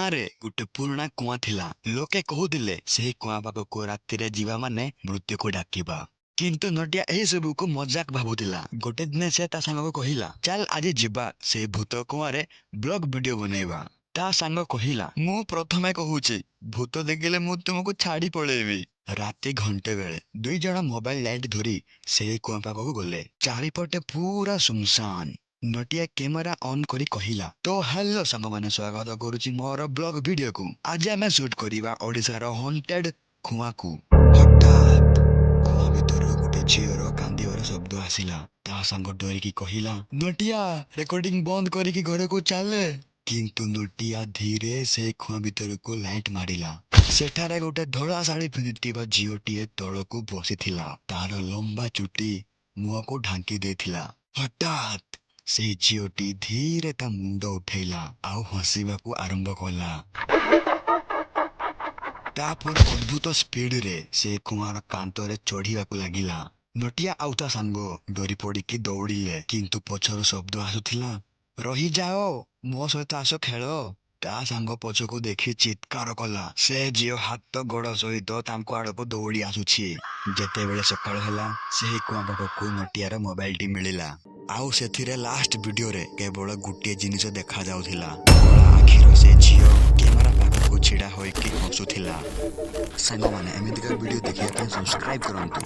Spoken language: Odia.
ଗାଁରେ ଗୋଟେ ପୁରୁଣା କୁଆଁ ଥିଲା। ଲୋକେ କହୁଥିଲେ, ସେହି କୁଆଁ ପାଖକୁ ରାତିରେ ଯିବା ମାନେ ମୃତ୍ୟୁକୁ ଡାକିବା। କିନ୍ତୁ ନଟିଆ ଏହି ସବୁକୁ ମଜାକ ଭାବୁଥିଲା। ଗୋଟେ ଦିନ ସେ ତା ସାଙ୍ଗକୁ କହିଲା, "ଚାଲ, ଆଜି ଯିବା, ସେଇ ଭୂତ କୁଆଁରେ ବ୍ଲଗ ଭିଡିଓ ବନେଇବା।" ତା ସାଙ୍ଗ କହିଲା, "ମୁଁ ପ୍ରଥମେ କହୁଛି, ଭୂତ ଦେଖିଲେ ମୁଁ ତୁମକୁ ଛାଡି ପଳେଇବି।" ରାତି ଘଣ୍ଟେ ବେଳେ 2 ଜଣ ମୋବାଇଲ ଲାଇଟ୍ ଧରି ସେଇ କୁଆଁ ପାଖକୁ ଗଲେ। ଚାରିପଟେ ପୁରା ସୁନସାନ। ନଟିଆ କ୍ୟାମେରା ଅନ୍ କରି କହିଲା, "ତ ହ୍ୟାଲୋ ସାଙ୍ଗମାନେ, ସ୍ୱାଗତ କରୁଛି ମୋର ବ୍ଲଗ ଭିଡିଓକୁ। ଆଜି ଆମେ ସୁଟ୍ କରିବା ଓଡିଶାର ହଣ୍ଟେଡ କୁଆଁକୁ।" ହଠାତ୍ କୁଆଁ ଭିତରୁ ଗୋଟେ ଝିଅର କାନ୍ଦିବାର ଶବ୍ଦ ଆସିଲା। ତା ସାଙ୍ଗ ଡରିକି କହିଲା, "ନଟିଆ, ରେକର୍ଡିଂ ବନ୍ଦ କରିକି ଘରକୁ ଚାଲେ।" କିନ୍ତୁ ନଟିଆ ଧୀରେ ସେ କୁଆଁ ଭିତରକୁ ଲାଇଟ୍ ମାରିଲା। ସେଠାରେ ଗୋଟେ ଧଳା ଶାଢୀ ପିନ୍ଧିଥିବା ଝିଅଟିଏ ତଳକୁ ବସିଥିଲା। ତାର ଲମ୍ବା ଚୁଟି ମୁହଁକୁ ଢାଙ୍କି ଦେଇଥିଲା। ହଠାତ୍ ସେଇ ଝିଅଟି ଧୀରେ ତା ମୁଣ୍ଡ ଉଠେଇଲା ଆଉ ହସିବାକୁ ଆରମ୍ଭ କଲା। ତାପରେ ଅଦ୍ଭୁତ ସ୍ପିଡରେ ସେ କୁଆଁର କାନ୍ଥରେ ଚଢିବାକୁ ଲାଗିଲା। ନଟିଆ ଆଉ ତା ସାଙ୍ଗ ଡରି ପଡିକି ଦୌଡ଼ିଲେ, କିନ୍ତୁ ପଛରୁ ଶବ୍ଦ ଆସୁଥିଲା, "ରହିଯାଅ, ମୋ ସହିତ ଆସ, ଖେଳ।" ତା ସାଙ୍ଗ ପଛକୁ ଦେଖି ଚିତ୍କାର କଲା, ସେ ଝିଅ ହାତ ଗୋଡ ସହିତ ତାଙ୍କ ଆଡକୁ ଦୌଡ଼ି ଆସୁଛି। ଯେତେବେଳେ ସକାଳ ହେଲା, ସେହି କୁଆଁ ପାଖକୁ ନଟିଆର ମୋବାଇଲଟି ମିଳିଲା ଆଉ ସେଥିରେ ଲାଷ୍ଟ ଭିଡିଓରେ କେବଳ ଗୋଟିଏ ଜିନିଷ ଦେଖାଯାଉଥିଲା। କଳା ଆଖିର ସେ ଝିଅ କ୍ୟାମେରା ପାଖକୁ ଛିଡା ହୋଇକି ହସୁଥିଲା। ସାଙ୍ଗମାନେ, ଏମିତିକା ଭିଡିଓ ଦେଖିବା ପାଇଁ ସବସ୍କ୍ରାଇବ କରନ୍ତୁ।